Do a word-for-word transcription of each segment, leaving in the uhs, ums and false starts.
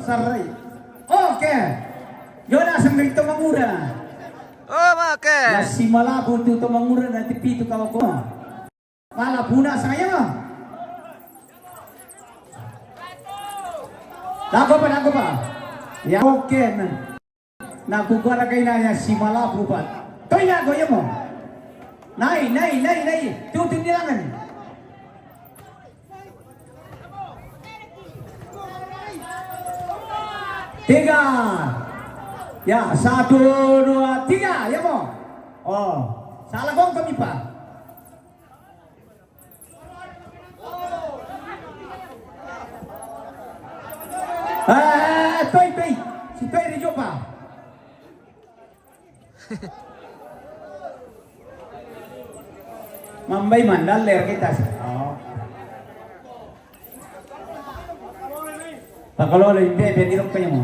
Sarai. Oke. Yona sanggai to mangura. Oh, make. Ya si Malabu tu to mangura na tipi tu kawa ko. Malabu na saya. Dago pa, dago pa. Ya, oke. Na kukara kaina ya si Malabu pa. Toy na ko yamo. Nai, nai, nai, nai. Tutu nilangan. Tiga. Ya, satu, dua, tiga. Ya mo. Oh, salah kong kami pa. Eh, Toy, Toy. Si Toy Rejo pa. Mambai mandal ler kita sih. Oh. Pakalolo imbe be dirok kayo mo.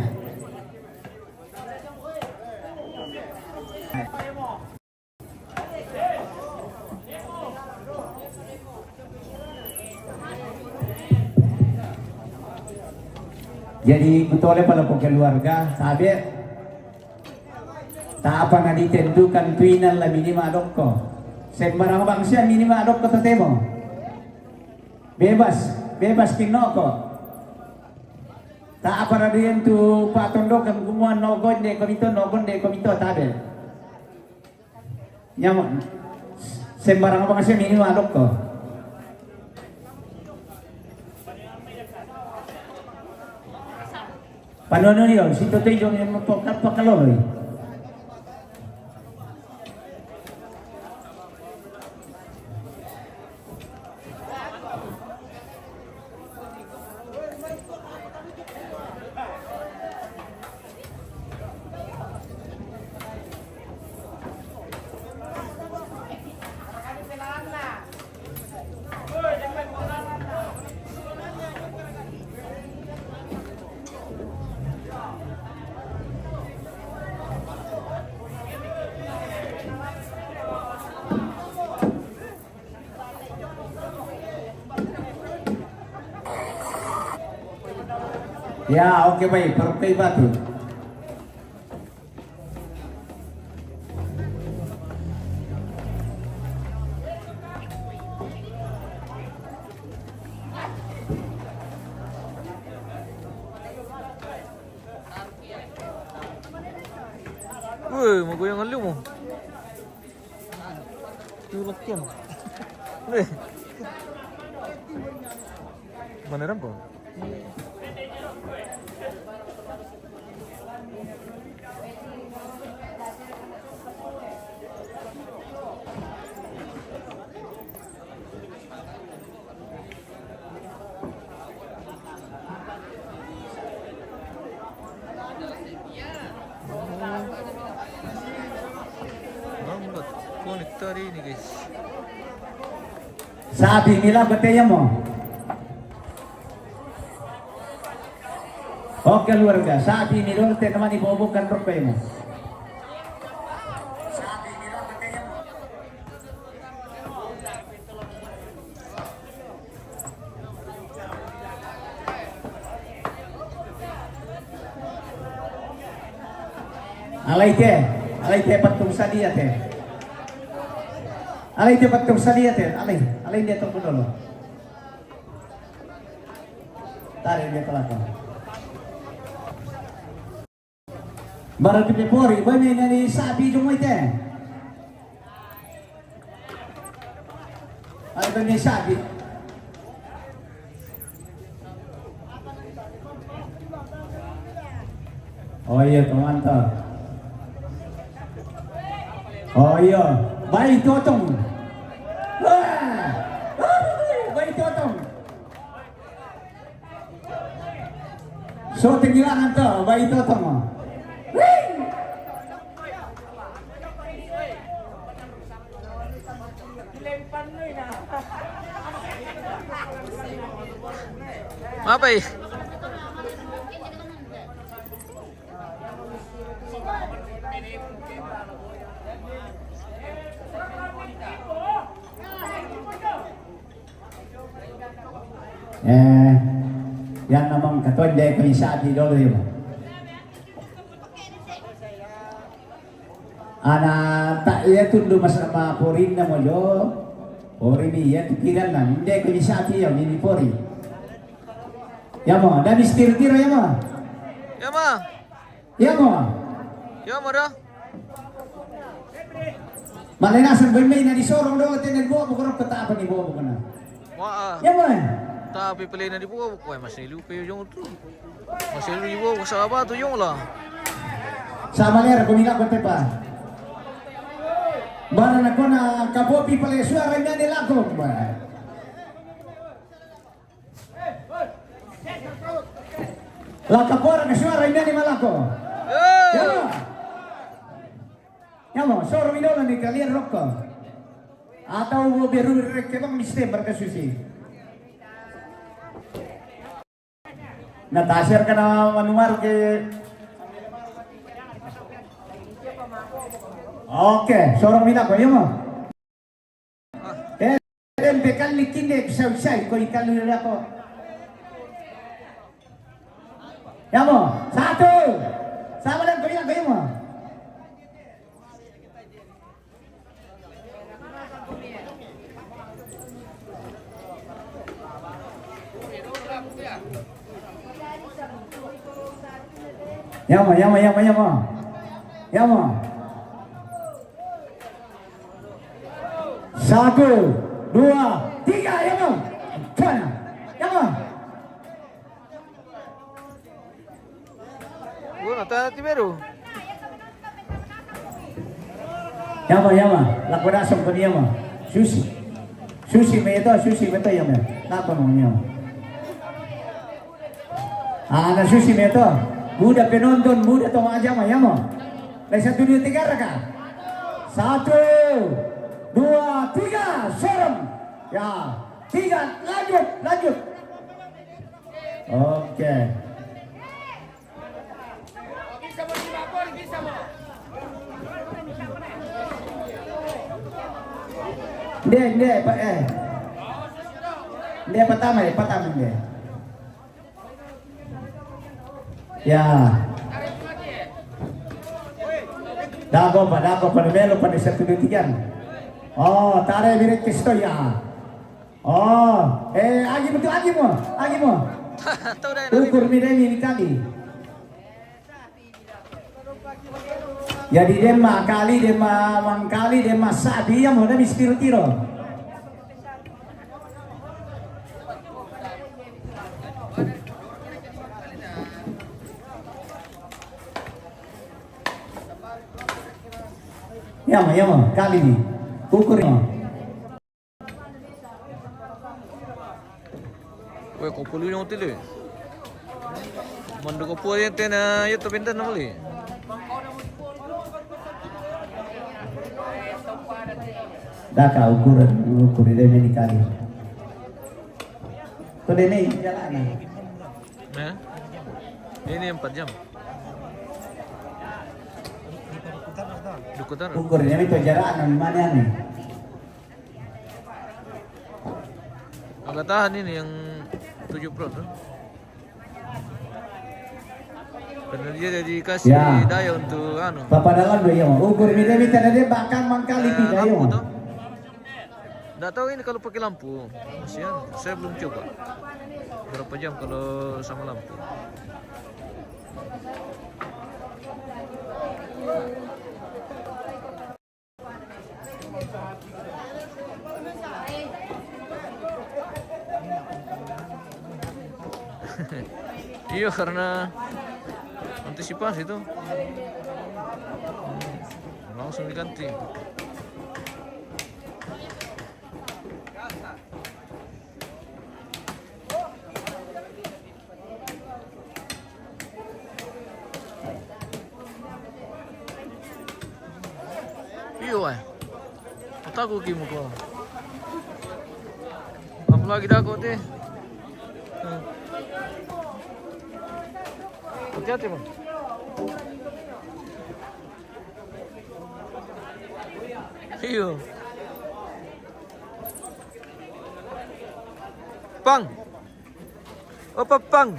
Jadi kutole pala ko keluarga, sabe. Tapa na ditentukan tuinan la minima dokko. Sembarang bangsa minima dokko totemo. Bebas, bebas kinoko. Tapa na dientu patondokan kumuan nogon de komito, nogon de komito tabe. Nyamo. Sembarang apa kasih minima dokko. Panono yo, si Toto ijo ni mo poka poka lolo. Ya, oke, baik, perfect batu. Woi, mau goyang lu mau. Tulak yan. Weh. Mana rampo? Lambat connect hari ini, guys. Sabi nila bataya mo. Oke, keluarga. Sabi nila te namani bobo kan rokay mo. Alay te, alay te patung sadia te. Alay te patung sadia te. Alay, alay dia to ko dolo. Tarik dia pelakang. Bara tu pepori, bani nani sabi jumoi te. Ay, bani sabi. Oh iya, teman ta. Oh iya, baik totong. Wah, baik totong. So, tingilangan to, ba ito to mo? Whee! Mapay. Eh, Yang namang katuan dia kami sati dolo ya. Ana tak iya tundu mas ma porin na mo jo. Porin iya tu kiran na. Dia kami sati ya ini pori. Ya mo, dan istir tiro ya mo. Ya ma. Ya mo. Ya ma da. Malinasan ba may na di sorong do tene bo ko ko ta apa ni bo ko na. Wa. Ya mo. Tapi pala na di po ko mas nilupa yung tu. Mas nilupa yung sa ba to yung la. Sama lera ko nila ko tepa. Bara na ko na kapopi pala suara nga ni lako. La kapora na suara nga ni malako. Ya mo. Ya mo, soro mi dolo ni kalian rokko. Atau mo beru rek ke bang miste marka susi. Na tasir kana manuar ke. Oke, soro mi lako ya mo. Eh, tempe kali kinde sau sai ko ikalu lako. Ya mo, satu. Sama lang ko ya mo. Ya mo, ya mo, ya mo, ya mo. Ya mo. Satu, dua, tiga, ya mo. Kana. Ya mo. Bueno, está primero. Ya mo, ya mo. La corazón con ya mo. Susi. Susi me to, susi me to ya mo. La con ya mo. Ah, na susi me to. Muda penonton, muda to aja mo ya mo. Lai satu dua tiga raka. Satu, dua, tiga, serem. Ya, tiga, lanjut, lanjut. Oke. Nde, nde, pa, eh. Nde, patama, eh, patama, nde. Ya. Dago pa, dago pa, melo pa, satu dua tiga. Oh, tare bire kisto ya. Oh, eh, agi mo, agi mo, agi mo. Tahu dah. Ukur mi demi ni kali. Jadi dema kali, dema mangkali, dema sabi ya mo, demi tiro-tiro. Ya mo, ya mo, kali ni. Ukur mo. Weh, ko pulu yung tili. Mando ko pulu yung tena, yung tabinda na mali. Daka ukuran, ukur deme ni kali. To deme jalan. Nah, ini empat jam. Dukutar. Ukur deme to jalan, mana ni? Agak tahan ini yang tujuh puluh tu. Karena dia jadi kasih Ya. Daya untuk anu. Papa dalam do ya. Ukur mi deme tena dia bakal mangkali Eh, tidak ya. Lampu tu. Nggak tahu ini kalau pakai lampu. Kasihan. Saya belum coba. Berapa jam kalau sama lampu? Iya, karena antisipasi tu. Langsung diganti. Iyo, eh. Otaku kimu ko. Apalagi dah kau teh. Hmm. Hati-hati, Bang. Iyo. Pang. Opa, pang.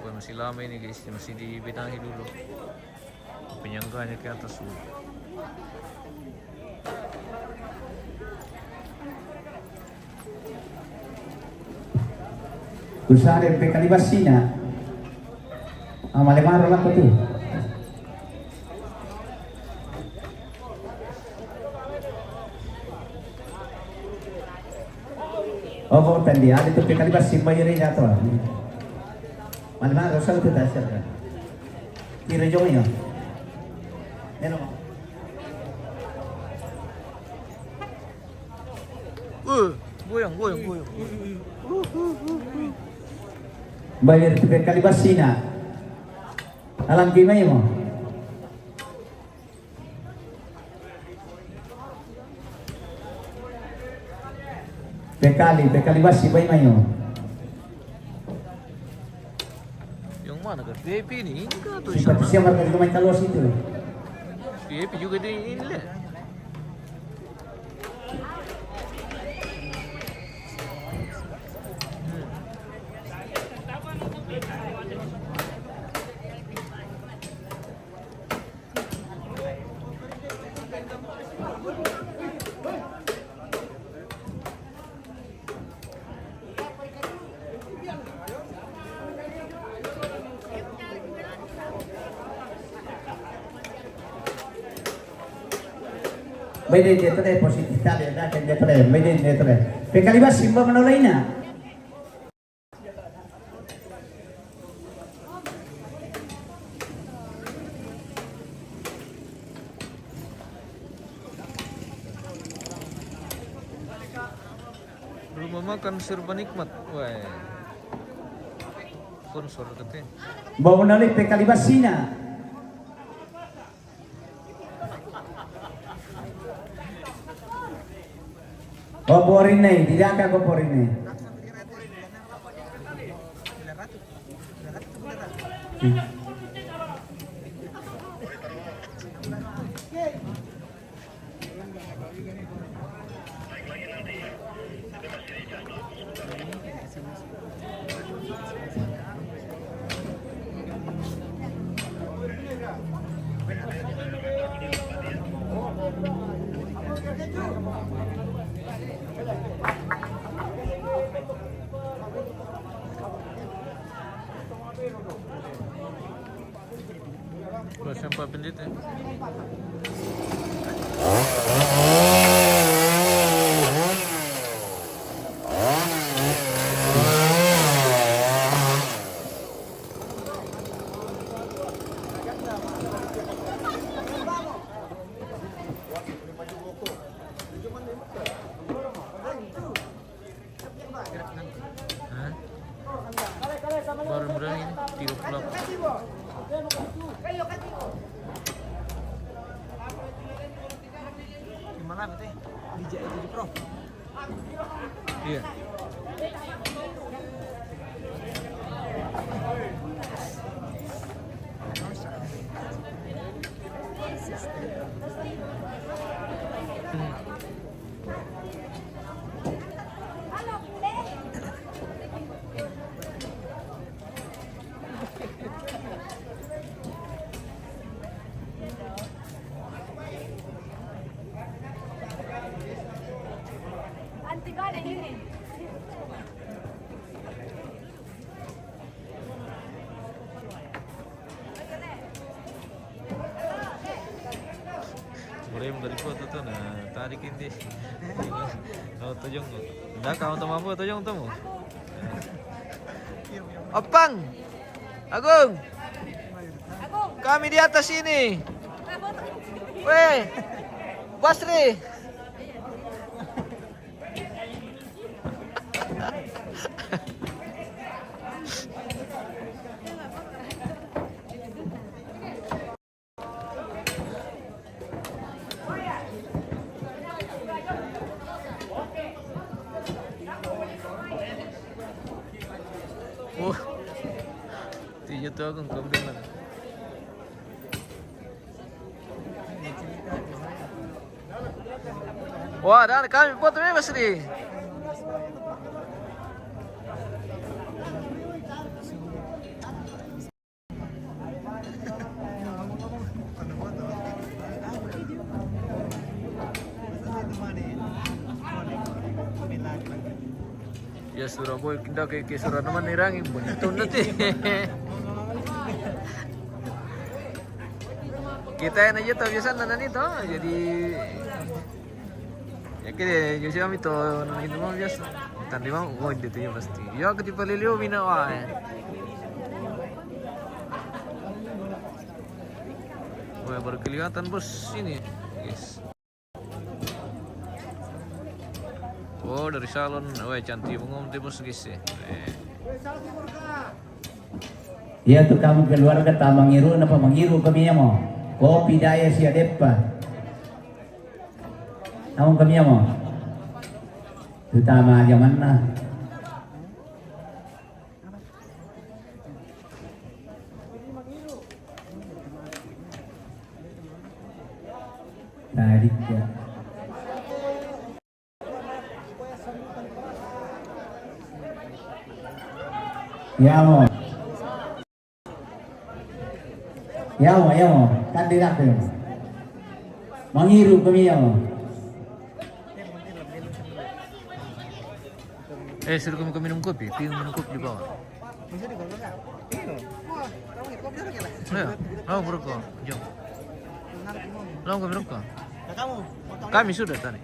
Wah, masih lama ini, guys, masih dibenahi dulu. Penyangganya ke atas dulu. Kusare pe kalibasina. Ah, male maro lako tu. Oh, bo tandi, ada tu pe kalibasi mai re jato. Male maro sa tu dasar kan. Tira jong ya. Neno. Uh, goyang, goyang, goyang. Bayar tu pe kalibasina. Alam ki mai mo. Pe kali, pe kalibasi bai mai mo. Yang mana kan? V I P ini, ini kan atau siapa? Siapa marka juga mai kaluar situ? V I P juga di ini lah. Mai dentro tre, positif tale, dai, dentro tre, mai dentro tre. Pe kalibasi ba manolaina. Rumah makan serba nikmat. Wah. Sponsor katanya. Ba manolai pe kalibasina. Oh, Porinei, tidak ada ko Porinei. Wah, sampah pendeta. Hah? Baru mulai ini, tiga puluh delapan. Gimana nanti? Di J I tujuh Pro. Iya. Hmm. Mulai menggali foto tuh, nah, tarik ini. Oh, Tojong. Nggak, kamu teman apa, Tojong, teman? Opang. Agung. Kami di atas ini. Weh. Basri. Oh. Tiga Togong kau bilang. Wah, dan kami foto bebas nih. Ya, sura boy, kita ke, ke sura teman ni rangi, punya tu nanti. Kita yang aja tahu biasa nanti tu, jadi ya, kira, jadi kami tu, nanti tu biasa. Tadi mau, oh, itu tu ya pasti. Ya, kita palilio bina wah. Wah, baru kelihatan bos ini, guys. Oh, dari salon. Wah, cantik banget bos, guys, ya. Eh. Iya tu kamu keluarga ta mangiru, napa mangiru kami ya mo. Kopi daya sia deppa. Kamu kami ya mo. Tu tama jamanna. Tadi ya. Ya mo. Ya mo, ya mo. Kan di dapur. Mangiru kami ya mo. Eh, suruh kami minum kopi. Pi minum kopi di bawah. Ayo, lawan berokok. Jom. Lawan kami berokok. Kami sudah tadi.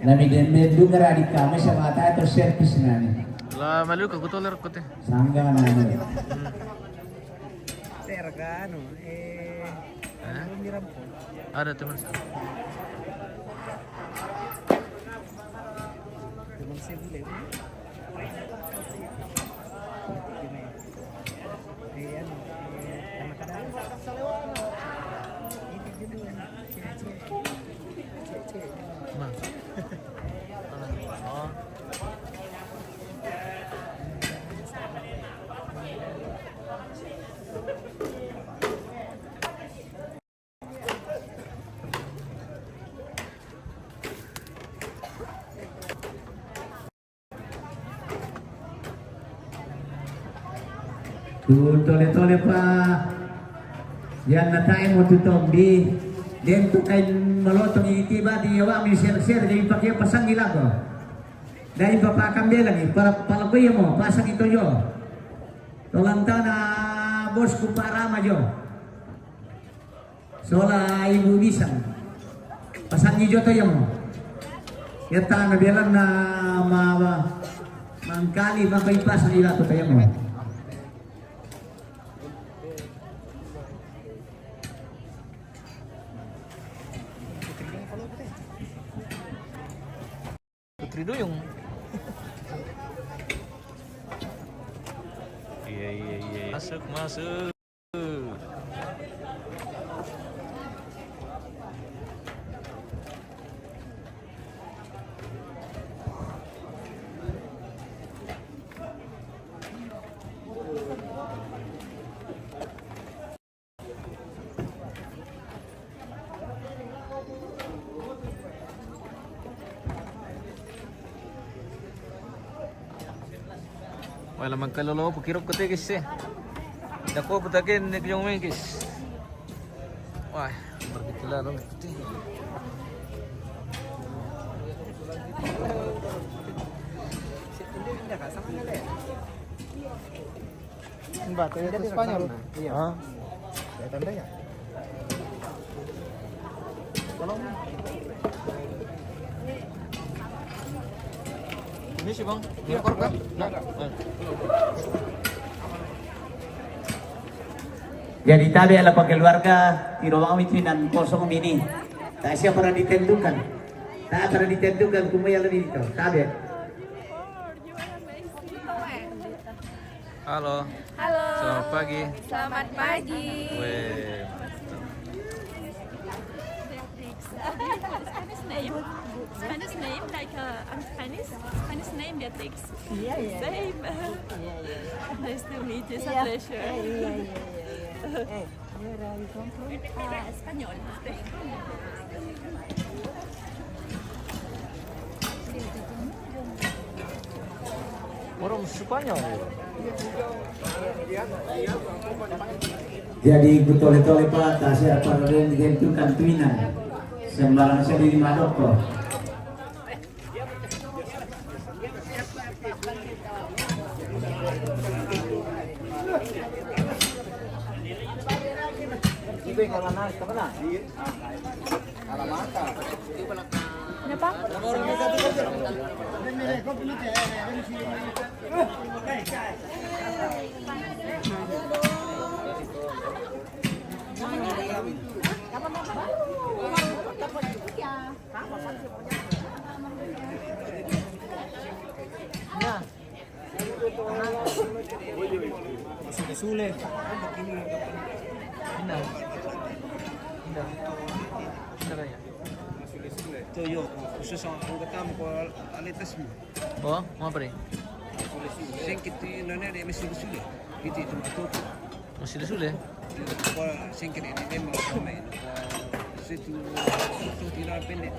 Nami dende dungara di kami sama tato servis nani. Lah, malu ka kutoler kote. Sangga nani. Tergano, eh, Hah? Ada teman saya. Teman saya bule. Tu tole-tole pa. Yang natai mo tu tombi. Den tu kain malotong ini tiba di awak mi share-share jadi pakai pasang gila ko. Dari papa kambela ni para palakuya mo pasang ito yo. Tolantana bosku para majo. Sola ibu bisang. Pasang ijo to yamo. Ya tana bialan na ma, ma, mangkali maka ipasang ila to yamo. Putri Duyung. Iya, iya, iya. Masuk, masuk. Wala magkalolo po kirok ko te kisi. Dako po takin ni kiyong mengkis. Wah, berkecil dong putih. Bahasa Spanyol. Iya. Hah? Saya tanda ya. Ini sih, Bang. Ini korek, kan? Nah. Jadi tabe ala pa keluarga, di ruang itu nan kosong ini. Tak siapa pernah ditentukan. Tak pernah ditentukan, kumaya lebih itu. Tabe. Halo. Halo. Selamat pagi. Selamat pagi. Weh. Spanish name? Spanish name like Uh, I'm Spanish. Spanish name Beatrix. Yeah, yeah. Same. Yeah, yeah. Nice to meet you. It's a pleasure. Yeah, yeah, yeah, yeah. Hey, where are you come from? Uh, Español. From Spain. Jadi, ku tole-tole pa, ta sia para den di gentu kantuina. Sembarang sia di madokko. Kenapa? Sule-sule. Ina. Ina. Ina kaya. Sule-sule. Tuh, yo, khusus sama angkatan ko aletes mo. Oh, mau apa nih? Sengkit tu nane de mesi sule. Itu itu betul. Masih ada sule? Ko sengkit ini memang sama ini. Situ tu tidak pendek.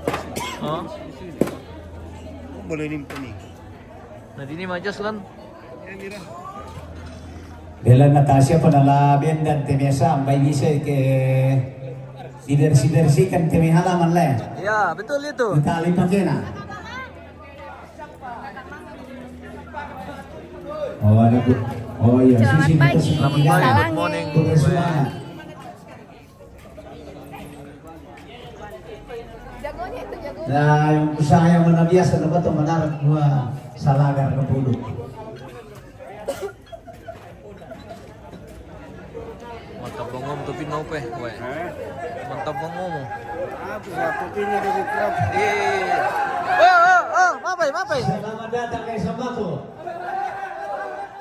Oh. Sule-sule. Boleh ni puni. Nah, ini mah jelas lan. Bela Natasha pernah la bendan te mesa ambai bisa ke dibersih-bersihkan te halaman le. Ya, betul itu. Tali pakena. Oh, ada bu. Oh iya, selamat pagi. Selamat pagi. Good morning. Jagonya itu, jagonya. Nah, yang usaha yang mana biasa dapat tuh menarik gua salagar ke pulu. Mantap bongom tu pinope, we. Hah? Mantap bongom. Aku satu pinya di Mikrob. Iya, iya, iya. Oh, oh, oh, mapai, mapai. Selamat datang ke Sambako.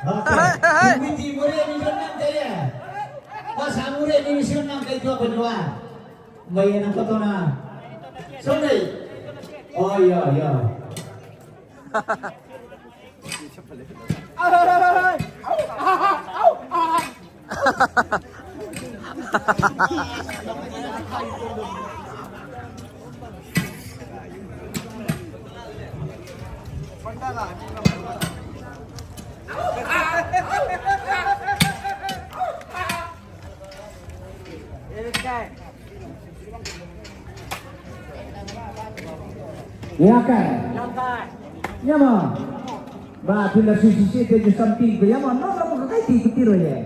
Oke. Hai, hai, hai. Bumi Timur ya, di sana aja ya. Pas amure di sana kayak gua berdua. Bayan ang koto na. Sunday. Oh, iya, iya. Iya, Kak. Iya, Kak. Iya, Mo. Ba, pila susi sete ju sampiku. Iya, Mo. No, no, mo kakai ti kutiro ye.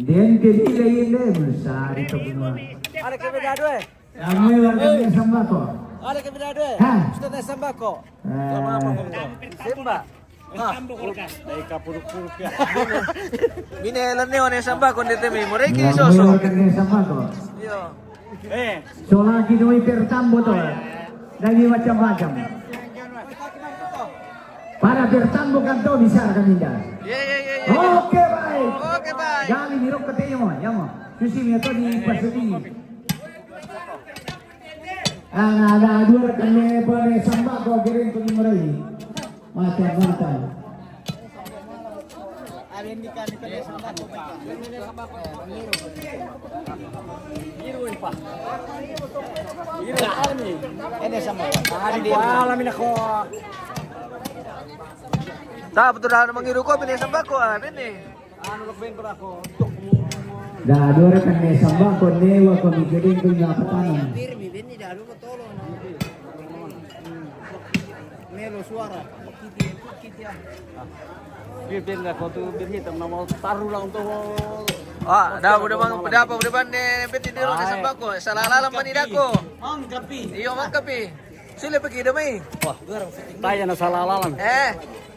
Den ke dile yende, musari to bunua. Ada ke beda dua. Kamu warga Sambako. Ada ke beda dua. Hah? Sudah Sambako. Eh. Simba. Dai kapuruk-puruk ya. Mine lenne one Sambako ndetemi, moreki soso. Iyo. Eh. Solaki noi pertambo to. Dai macam-macam. Para pertambo kan to bisa kan indah. Iya, iya, iya, iya. Oke, baik. Oke, baik. Gali mirok kete yamo, yamo. Susi mi to di pasudini. Ana ada dua rekan ne pone Sambako gereng ko ni merai. Mata, mata. Ini sama. Ini sama. Ini sama. Ta, betul dah mangiru ko bini Sambako, ah, bini. Anu lok ben ko. Da, dua rekan ne Sambako newa ko mi gereng ko ni apa tanam. Pirmi, bini da lu tolo na. Melo suara. Kiti, kiti ah. Bir ben ko tu bir hitam nama taru lang tu. Ah, da udah bang, udah apa, udah ban ne beti dulu ne Sambako. Salah lalam mani dako. Mangkapi. Iyo, mangkapi. Sule pagi da mai. Wah, taya na salah lalam. Eh,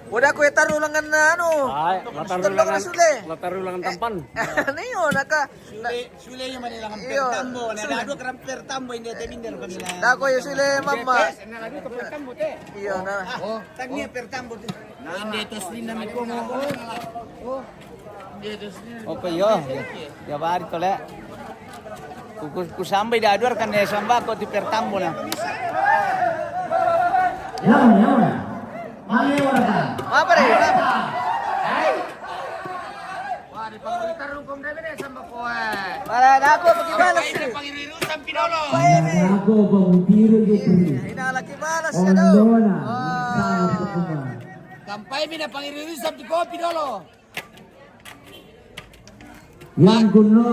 udah kue taruh lengan anu. Ay, la taruh lengan, sule. La taruh lengan tampan. Niyo, naka. Sule, sule yang mana lengan pertambo. Nah, ada dua keram pertambo ini teh minder kami lah. Dah kue sule mama. Iyo, nah. Oh, tangnya pertambo tu. Inde tos linda mi komo. Inde tos linda. Oke, yo. Ya bari tole. Ku, ku, ku sambai da dua rekan ne Sambako ti pertambo na. Yawa, yawa. Mami warga. Apa deh? Apa? Hai. Wah, di panggitar hukum deh, beda sama kowe. Para dako bagaimana sih? Panggitar hukum deh. Ada aku panggitar hukum. Ini lagi balas ya dong. Ondona. Wah. Saya hukum. Kampai mina panggitar hukum di kopi dulu. Yang kuno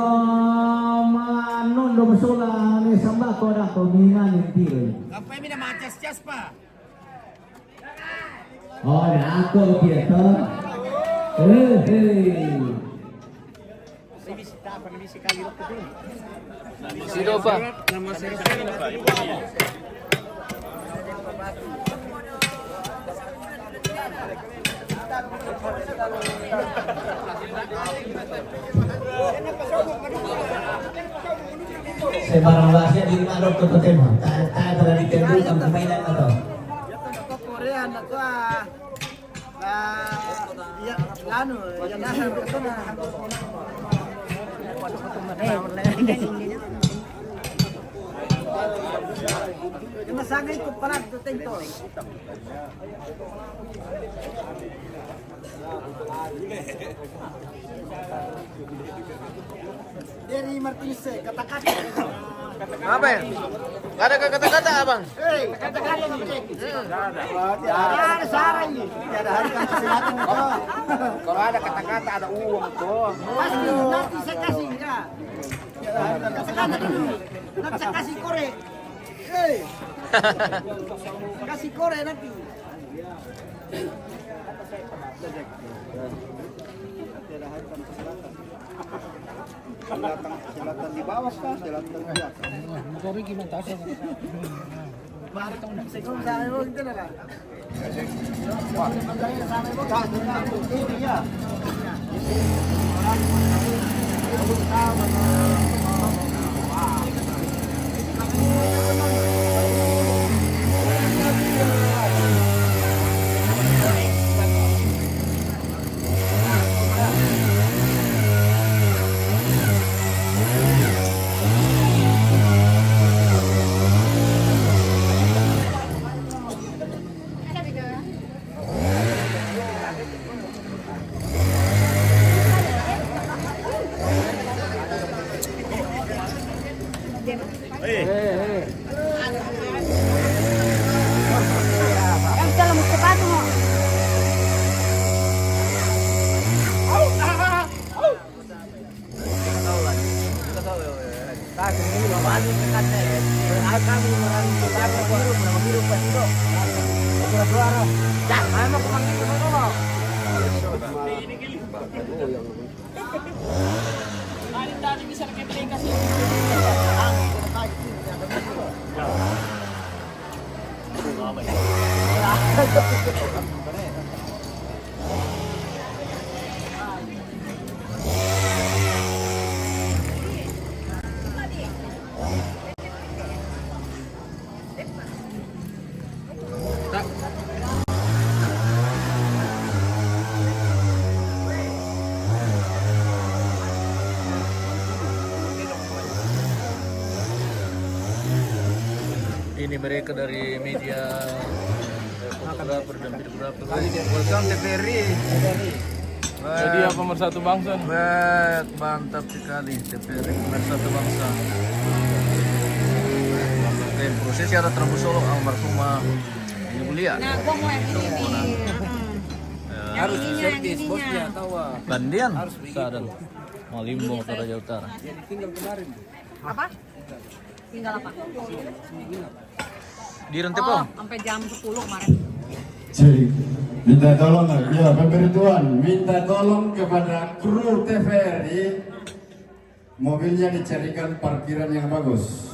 manondo masola ne sambako dako mina ne tiro. Kampai mina macas-cas pa. Oh, dako dia to. Hei, hei. Sido pa. Sembarang bahasa di mana dokter pertama. Tak tak pernah ditembus sama mainan atau. Korea na to, ah. Ah, iya, anu, iya, dah. Cuma sangat ikut perang tu tengok. Dari Martinez, eh, kata-kata. Apa ya? Ada ke kata-kata, Abang? Hei, kata-kata, Bang. Hmm. Ada saran ini. Tidak ada hari kan kesehatan itu. Kalau ada kata-kata, ada uang tuh. Pasti nanti saya kasih, ya. Kata-kata dulu. Nanti saya kasih korek. Hei. Kasih korek nanti. Selatan, selatan di bawah kah? Selatan di atas. Motor ini gimana, tas? Baru tahu, saya kok misalnya mau gitu lah, Kak. Wah, misalnya sama itu, Kak, ini ya. Yang dalam sepatu. Ini mereka dari media, eh, fotografer dan videografer. Welcome, T V R I. Jadi apa, Pemersatu Bangsa nih? Baik, mantap sekali, T V R I Pemersatu Bangsa. Oke, prosesi adat Rabu Solo almarhumah Ibu Lia. Nah, gua mau yang ini nih. Heeh. Ya. Harus ininya, selfie, yang ininya. Bosnya tahu, ah. Bandian, harus begitu. Sadar. Malimbong, Toraja Utara. Jadi tinggal kemarin. Apa? Tinggal apa? Di Rentepong. Oh, sampai jam sepuluh kemarin. Cik, minta tolong, ya, pemberitahuan, minta tolong kepada kru T V R I, mobilnya dicarikan parkiran yang bagus.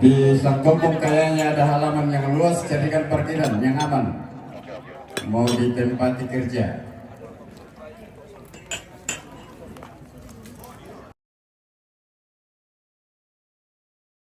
Di Sangkompong kayaknya ada halaman yang luas, carikan parkiran yang aman. Mau ditempati kerja.